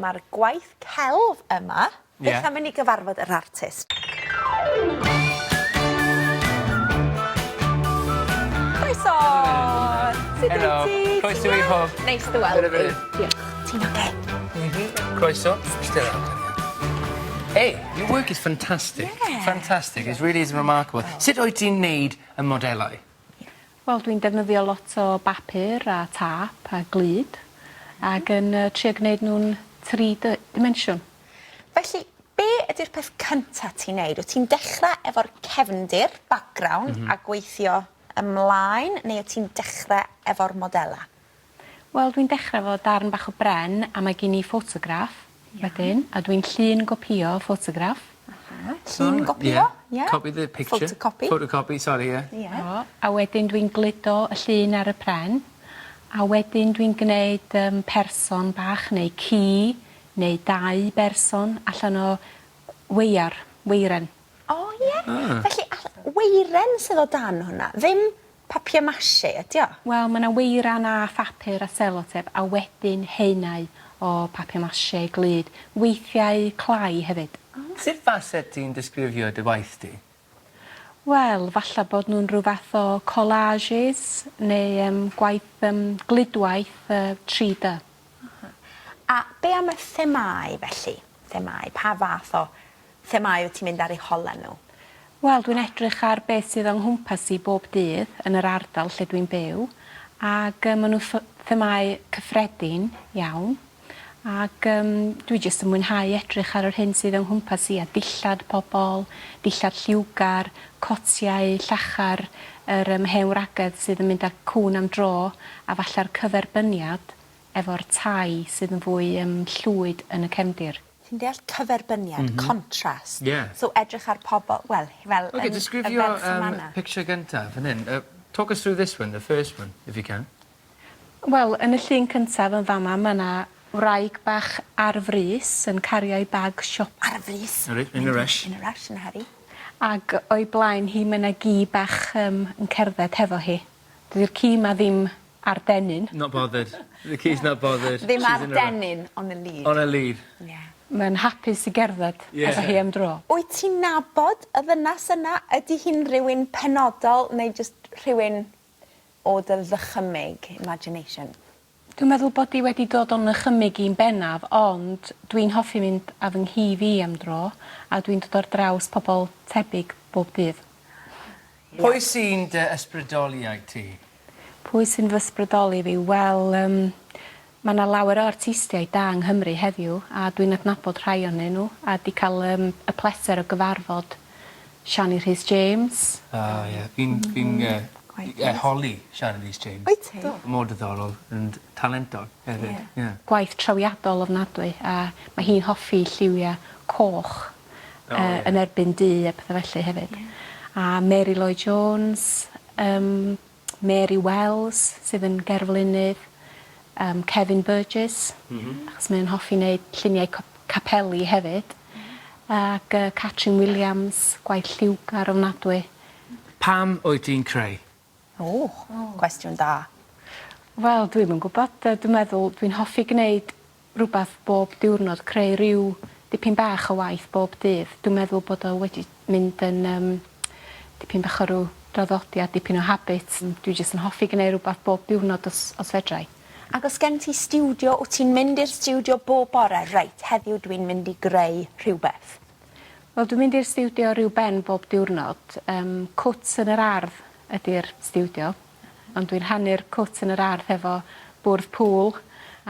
Mae'r gwaith celf yma. Ie. Beth am i ni gyfarfod yr artist? Croeso! Sut wyt ti? Croeso i Hwb. Neis dy weld di. Diolch. Ti'n oce? Mhm. Croeso. Stay lawr. Hey, your work is fantastic. Yeah. Fantastic. It really is remarkable. Sut wyt ti'n neud y modelau? Wel dwi'n defnyddio lot o bapur a tâp a glud ag yn yy trio gneud nw'n tri dy- dimensiwn. Felly be' ydi'r peth cynta ti'n neud? Wt ti'n dechra efo'r cefndir, background... Mhm. ...a gweithio ymlaen neu wt ti'n dechre efo'r modela? Wel dwi'n dechre efo darn bach o bren a mae gin i ffotograff wedyn a dwi'n llun gopïo ffotograff. Aha. Llun gopïo? Ie. Copy the picture. Photocopy. Photocopy sori ie. Ie. O a wedyn dwi'n gludo y llun ar y pren a wedyn dwi'n gneud yym person bach neu ci neu dau berson allan o weiar, weiren. O ie? Ah. Felly all- weiren sydd o dan hwnna, ddim papier mache ydi o? Wel ma' 'na weiran a phapur a selotêp a wedyn haenau o papier mache glud, weithiau clai hefyd. Sut faset ti'n disgrifio dy waith di? Wel falla bod nw'n rhyw fath o collages neu yym gwaith yym gludwaith yy 3 Dy. A be' am y themâu felly? Themâu, pa fath o themâu wyt ti'n mynd ar eu hola nhw? Wel dwi'n edrych ar beth sydd o'n nghwmpas i bob dydd yn yr ardal lle dwi'n byw ag yy ma' nhw ff- themâu cyffredin iawn ag yym dwi jyst yn mwynhau edrych ar yr hyn sydd o'n nghwmpas i a dillad pobol, dillad lliwgar, cotiau llachar, yr yym hen wragedd sydd yn mynd â cŵn am dro a falla'r cyferbyniad efo'r tai sydd yn fwy yym llwyd yn y cefndir. Ti'n deall cyferbyniad, contrast. Ie. So edrych ar pobol, wel, fel Oce yn y disgrifio ferch yn yym fan 'na. picture gynta fan 'yn yy talk us through this one the first one if you can. Wel yn y llun cyntaf yn fama ma' 'na wraig bach ar frys yn cario'i bag siopa. Ar frys. Reit in a rush. In a rush in a hurry. Ag o'i blaen hi ma' 'na gi bach yym yn cerdded hefo hi. Dydi'r ci 'ma ddim ar dennyn. Not bothered. The ci's not bothered. Ddim ar dennyn on a lead. On a lead. Ie. Mae'n hapus i gerdded efo hi am dro. Wyt ti'n nabod y ddynas yna? Ydi hi'n rywun penodol neu jyst rhywun o dy ddychymyg, imagination? Dwi'n meddwl bod 'i wedi dod o'n nychymyg i'n bennaf ond dwi'n hoffi mynd â fy nghi fi am dro a dwi'n dod ar draws pobol tebyg bob dydd. Pwy sy'n dy ysbrydoliaeth ti? Pwy sy'n fy ysbrydoli fi? Wel yym ma' 'na lawer o artistiaid da yng Nghymru heddiw a dwi'n adnabod rhai o'nyn nhw a 'di ca'l yym y pleser o gyfarfod Shani Rhys James. O ie fi'n fi'n yy yy holi Shani Rhys James. Wyt ti? Mor diddorol and talentog hefyd. Ie. Ie. Gwaith trawiadol ofnadwy a ma' hi'n hoffi lliwia' coch. O ie. Yy yn erbyn du a petha felly hefyd. Ie. A Mary Lloyd Jones yym Mary Wells sydd yn gerflunydd yym Kevin Burgess. M-hm. Achos mae o'n hoffi neud lluniau cop- capeli hefyd. Ag yy Catrin Williams gwaith lliwgar ofnadwy. Pam wyt ti'n creu? O! Cwestiwn da. Wel dwi'm yn gwbod yy dwi meddwl dwi'n hoffi gneud rwbath bob diwrnod creu ryw dipyn bach o waith bob dydd. Dwi'n meddwl bod o wedi mynd yn yym dipyn bach o rw draddodiad dipyn o habit. Dwi jyst yn hoffi gneu' rwbath bob diwrnod os os fedrai. Ag os gen ti stiwdio wt ti'n mynd i'r stiwdio bob bore reit heddiw dwi'n mynd i greu rhywbeth? Wel dwi'n mynd i'r stiwdio ryw ben bob diwrnod yym cwt yn yr ardd ydi'r stiwdio. Ond dwi'n rhannu'r cwt yn yr ardd hefo bwrdd pŵl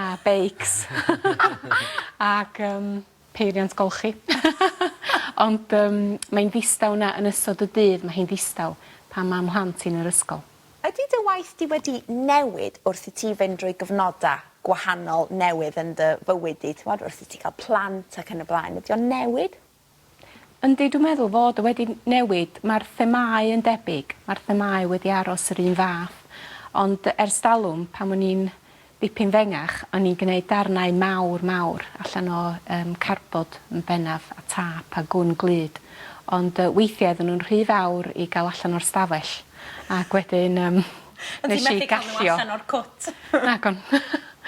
a beics ac yym peiriant golchi. Ond yym mae'n ddistaw 'na yn ystod y dydd ma' hi'n ddistaw pan ma' mhlant i'n yr ysgol. Ydi dy waith di wedi newid wrth i ti fynd drwy gyfnoda gwahanol newydd yn dy fywyd di t'mod wrth i ti ga'l plant ac yn y blaen ydi o'n newid? Yndi dwi'n meddwl fod o wedi newid. Ma'r themâu yn debyg, ma'r themâu wedi aros yr un fath ond ers dalwm pan o'n i'n dipyn fengach o'n i'n gneud darnau mawr mawr allan o yym cardbord yn bennaf a tâp a gwn glud ond yy weithie oedden nw'n rhy fawr i ga'l allan o'r stafell ac wedyn yym Ond nesh ti i methu ca'l n'w gallio. allan o'r cwt. Nagon.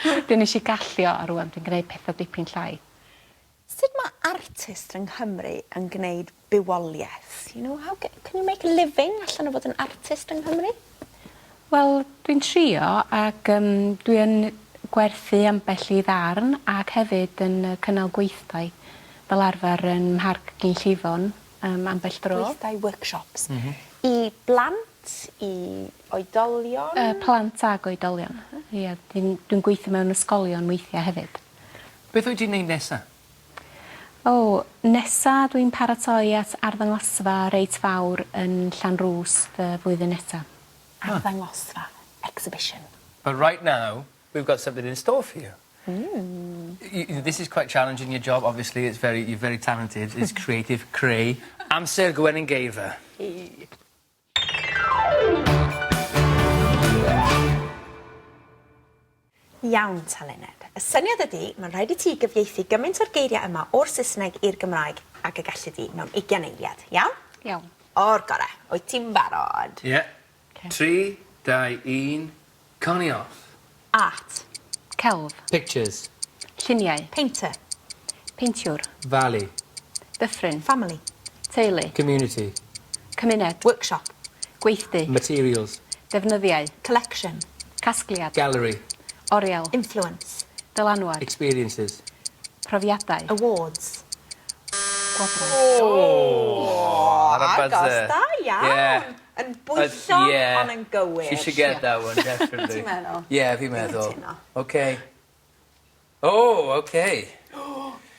Wedyn nesh i gallio a rŵan dwi'n gneud petha dipyn llai. Sut ma' artist yng Nghymru yn gneud bywoliaeth? You know, how can you make a living allan o fod yn artist yng Nghymru? Wel, dwi'n trio ac yym dwi yn gwerthu ambell i ddarn ac hefyd yn yy cynnal gweithdai fel arfer yn Mharc Glynllifon yym ambell dro. Gweithdai workshops. M-hm. I blant, i oedolion? Yy plant ag oedolion. Ie dwi'n dwi'n gweithio mewn ysgolion weithia' hefyd. Beth wyt ti'n neud nesa? O, nesa dwi'n paratoi at arddangosfa reit fawr yn Llanrwst y flwyddyn nesa. Arddangosfa, exhibition. But right now, we've got something in store for you. Mm. You, this is quite challenging, your job, obviously. It's very, you're very talented. It's creative, creu. Amser Gwenyn Geirfa. Iawn ta Luned. Y syniad ydi, mae'n rhaid i ti gyfieithu gymaint o'r geiriau yma o'r Saesneg i'r Gymraeg ag y galli di mewn ugian eiliad. Iawn? Iawn. O'r gore. Wyt ti'n barod? Ie. 3, 2, 1, Connie off. Art. Celf. Pictures. Lluniau. Painter. Peintiwr. Valley. Dyffryn. Family. Teulu. Community. Cymuned. Workshop. Gweithdy. Materials. Defnyddiau. Collection. Casgliad. Gallery. Oriel. Influence. Dylanwad. Experiences. Profiadau. Awards. Gwobrau. Oh, ar y Agos, buzzer. da iawn. Yeah. Yn bwyllog, Yeah. ond yn gywir. She should get that one, definitely. Ti'n meddwl? Yeah, fi'n meddwl. cytuno. Okay. Oh, okay.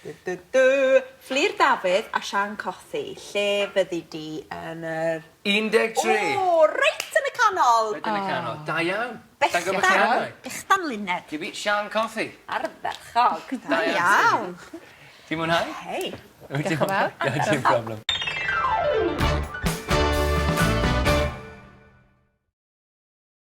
Du, du, du. Fflur Dafydd a Sian Cothi, lle fyddi di yn yr... 13. O, reit yn y canol! Reit yn y canol. Da iawn. Bechdan, bechdan Luned. You beat Sian Cothi. Ardderchog. Da iawn. iawn. Ti'n mwynhau? Hei. Diolch yn fawr. Dim problem.